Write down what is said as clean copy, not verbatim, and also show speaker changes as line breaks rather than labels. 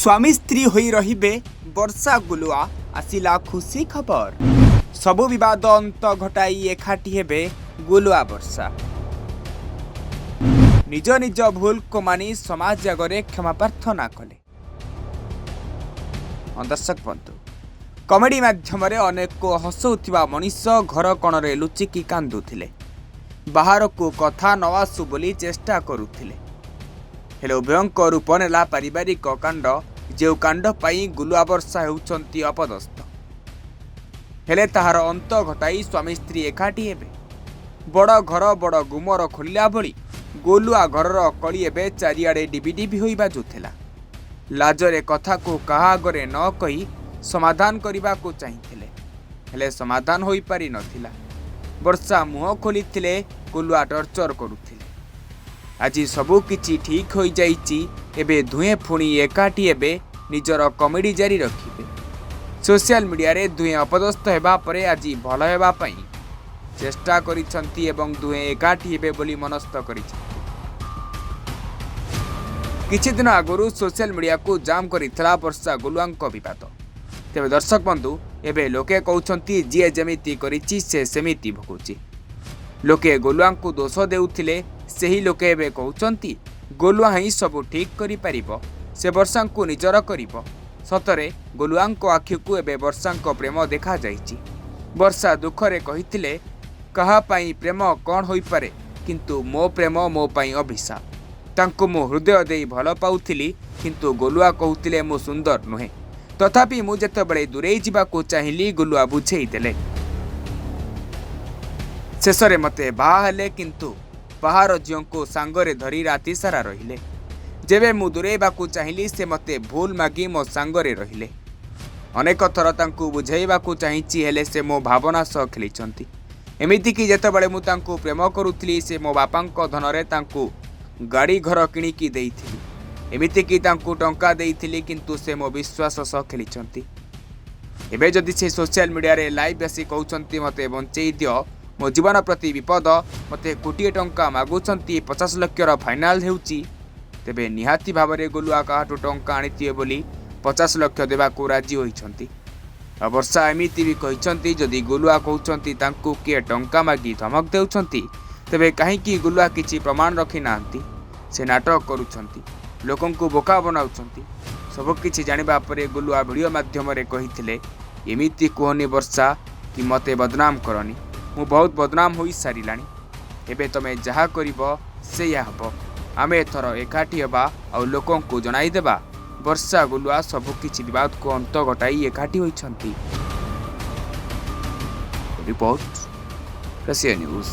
ସ୍ୱାମୀ ସ୍ତ୍ରୀ ହୋଇ ରହିବେ ବର୍ଷା ଗୁଲୁଆ, ଆସିଲା ଖୁସି ଖବର। ସବୁ ବିବାଦ ଅନ୍ତ ଘଟାଇ ଏକାଠି ହେବେ ଗୁଲୁଆ ବର୍ଷା। ନିଜ ନିଜ ଭୁଲକୁ ମାନି ସମାଜ ଆଗରେ କ୍ଷମା ପ୍ରାର୍ଥନା କଲେ। ହଁ ଦର୍ଶକ ବନ୍ଧୁ, କମେଡି ମାଧ୍ୟମରେ ଅନେକକୁ ହସଉଥିବା ମଣିଷ ଘର କଣରେ ଲୁଚିକି କାନ୍ଦୁଥିଲେ, ବାହାରକୁ କଥା ନ ଆସୁ ବୋଲି ଚେଷ୍ଟା କରୁଥିଲେ। ହେଲେ ଉଭୟଙ୍କ ରୂପ ନେଲା ପାରିବାରିକ କାଣ୍ଡ, ଯେଉଁ କାଣ୍ଡ ପାଇଁ ଗୁଲୁଆ ବର୍ଷା ହେଉଛନ୍ତି ଅପଦସ୍ଥ। ହେଲେ ତାହାର ଅନ୍ତ ଘଟାଇ ସ୍ୱାମୀ ସ୍ତ୍ରୀ ଏକାଠି ହେବେ। ବଡ଼ ଘର ବଡ଼ ଗୁମର ଖୋଲିଲା ଭଳି ଗୋଲୁଆ ଘରର କଳି ଏବେ ଚାରିଆଡ଼େ ଡିବି ଡିବି ହୋଇ ବାଜୁଥିଲା। ଲାଜରେ କଥାକୁ କାହା ଆଗରେ ନ କହି ସମାଧାନ କରିବାକୁ ଚାହିଁଥିଲେ, ହେଲେ ସମାଧାନ ହୋଇପାରି ନଥିଲା। ବର୍ଷା ମୁହଁ ଖୋଲିଥିଲେ, ଗୁଲୁଆ ଟର୍ଚର କରୁଥିଲେ। ଆଜି ସବୁ କିଛି ଠିକ୍ ହୋଇଯାଇଛି। ଏବେ ଦୁହେଁ ପୁଣି ଏକାଠି ହେବେ, ନିଜର କମେଡି ଜାରି ରଖିବେ। ସୋସିଆଲ ମିଡ଼ିଆରେ ଦୁହେଁ ଅପଦସ୍ଥ ହେବା ପରେ ଆଜି ଭଲ ହେବା ପାଇଁ ଚେଷ୍ଟା କରିଛନ୍ତି ଏବଂ ଦୁହେଁ ଏକାଠି ହେବେ ବୋଲି ମନସ୍ଥ କରିଛନ୍ତି। କିଛି ଦିନ ଆଗରୁ ସୋସିଆଲ ମିଡ଼ିଆକୁ ଜାମ୍ କରିଥିଲା ବର୍ଷା ଗୁଲୁଆଙ୍କ ବିବାଦ। ତେବେ ଦର୍ଶକ ବନ୍ଧୁ, ଏବେ ଲୋକେ କହୁଛନ୍ତି, ଯିଏ ଯେମିତି କରିଛି ସେ ସେମିତି ଭୋଗୁଛି। ଲୋକେ ଗୋଲୁଆଙ୍କୁ ଦୋଷ ଦେଉଥିଲେ, ସେହି ଲୋକେ ଏବେ କହୁଛନ୍ତି ଗୋଲୁଆ ହିଁ ସବୁ ଠିକ୍ କରିପାରିବ, ସେ ବର୍ଷାଙ୍କୁ ନିଜର କରିବ। ସତରେ ଗୋଲୁଆଙ୍କ ଆଖିକୁ ଏବେ ବର୍ଷାଙ୍କ ପ୍ରେମ ଦେଖାଯାଇଛି। ବର୍ଷା ଦୁଃଖରେ କହିଥିଲେ, କାହା ପାଇଁ ପ୍ରେମ କ'ଣ ହୋଇପାରେ, କିନ୍ତୁ ମୋ ପ୍ରେମ ମୋ ପାଇଁ ଅଭିଶାପ। ତାଙ୍କୁ ମୁଁ ହୃଦୟ ଦେଇ ଭଲ ପାଉଥିଲି, କିନ୍ତୁ ଗୋଲୁଆ କହୁଥିଲେ ମୁଁ ସୁନ୍ଦର ନୁହେଁ। ତଥାପି ମୁଁ ଯେତେବେଳେ ଦୂରେଇ ଯିବାକୁ ଚାହିଁଲି, ଗୁଲୁଆ ବୁଝେଇ ଦେଲେ। ଶେଷରେ ମୋତେ ବାହା ହେଲେ, କିନ୍ତୁ ବାହାର ଝିଅଙ୍କୁ ସାଙ୍ଗରେ ଧରି ରାତି ସାରା ରହିଲେ। ଯେବେ ମୁଁ ଦୂରେଇବାକୁ ଚାହିଁଲି, ସେ ମୋତେ ଭୁଲ ମାଗି ମୋ ସାଙ୍ଗରେ ରହିଲେ। ଅନେକ ଥର ତାଙ୍କୁ ବୁଝାଇବାକୁ ଚାହିଁଛି, ହେଲେ ସେ ମୋ ଭାବନା ସହ ଖେଳିଛନ୍ତି। ଏମିତିକି ଯେତେବେଳେ ମୁଁ ତାଙ୍କୁ ପ୍ରେମ କରୁଥିଲି, ସେ ମୋ ବାପାଙ୍କ ଧନରେ ତାଙ୍କୁ ଗାଡ଼ି ଘର କିଣିକି ଦେଇଥିଲି। ଏମିତିକି ତାଙ୍କୁ ଟଙ୍କା ଦେଇଥିଲି, କିନ୍ତୁ ସେ ମୋ ବିଶ୍ୱାସ ସହ ଖେଳିଛନ୍ତି। ଏବେ ଯଦି ସେ ସୋସିଆଲ ମିଡ଼ିଆରେ ଲାଇଭ୍ ଆସି କହୁଛନ୍ତି, ମୋତେ ବଞ୍ଚେଇ ଦିଅ, ମୋ ଜୀବନ ପ୍ରତି ବିପଦ, ମୋତେ କୋଟିଏ ଟଙ୍କା ମାଗୁଛନ୍ତି, 50 ଲକ୍ଷର ଫାଇନାଲ ହେଉଛି, ତେବେ ନିହାତି ଭାବରେ ଗୁଲୁଆ କାହାଠୁ ଟଙ୍କା ଆଣିଥିବେ ବୋଲି 50 ଲକ୍ଷ ଦେବାକୁ ରାଜି ହୋଇଛନ୍ତି। ଆଉ ବର୍ଷା ଏମିତି ବି କହିଛନ୍ତି, ଯଦି ଗୁଲୁଆ କହୁଛନ୍ତି ତାଙ୍କୁ କିଏ ଟଙ୍କା ମାଗି ଧମକ ଦେଉଛନ୍ତି, ତେବେ କାହିଁକି ଗୁଲୁଆ କିଛି ପ୍ରମାଣ ରଖିନାହାନ୍ତି? ସେ ନାଟକ କରୁଛନ୍ତି, ଲୋକଙ୍କୁ ବୋକା ବନାଉଛନ୍ତି। ସବୁକିଛି ଜାଣିବା ପରେ ଗୁଲୁଆ ଭିଡ଼ିଓ ମାଧ୍ୟମରେ କହିଥିଲେ, ଏମିତି କୁହନି ବର୍ଷା କି ମୋତେ ବଦନାମ କରନି, ମୁଁ ବହୁତ ବଦନାମ ହୋଇସାରିଲାଣି। ଏବେ ତମେ ଯାହା କରିବ ସେଇଆ ହେବ। ଆମେ ଏଥର ଏକାଠି ହେବା ଆଉ ଲୋକଙ୍କୁ ଜଣାଇଦେବା, ବର୍ଷା ଗୁଲୁଆ ସବୁକିଛି ବିବାଦକୁ ଅନ୍ତ ଘଟାଇ ଏକାଠି ହୋଇଛନ୍ତି। Report, Russia news.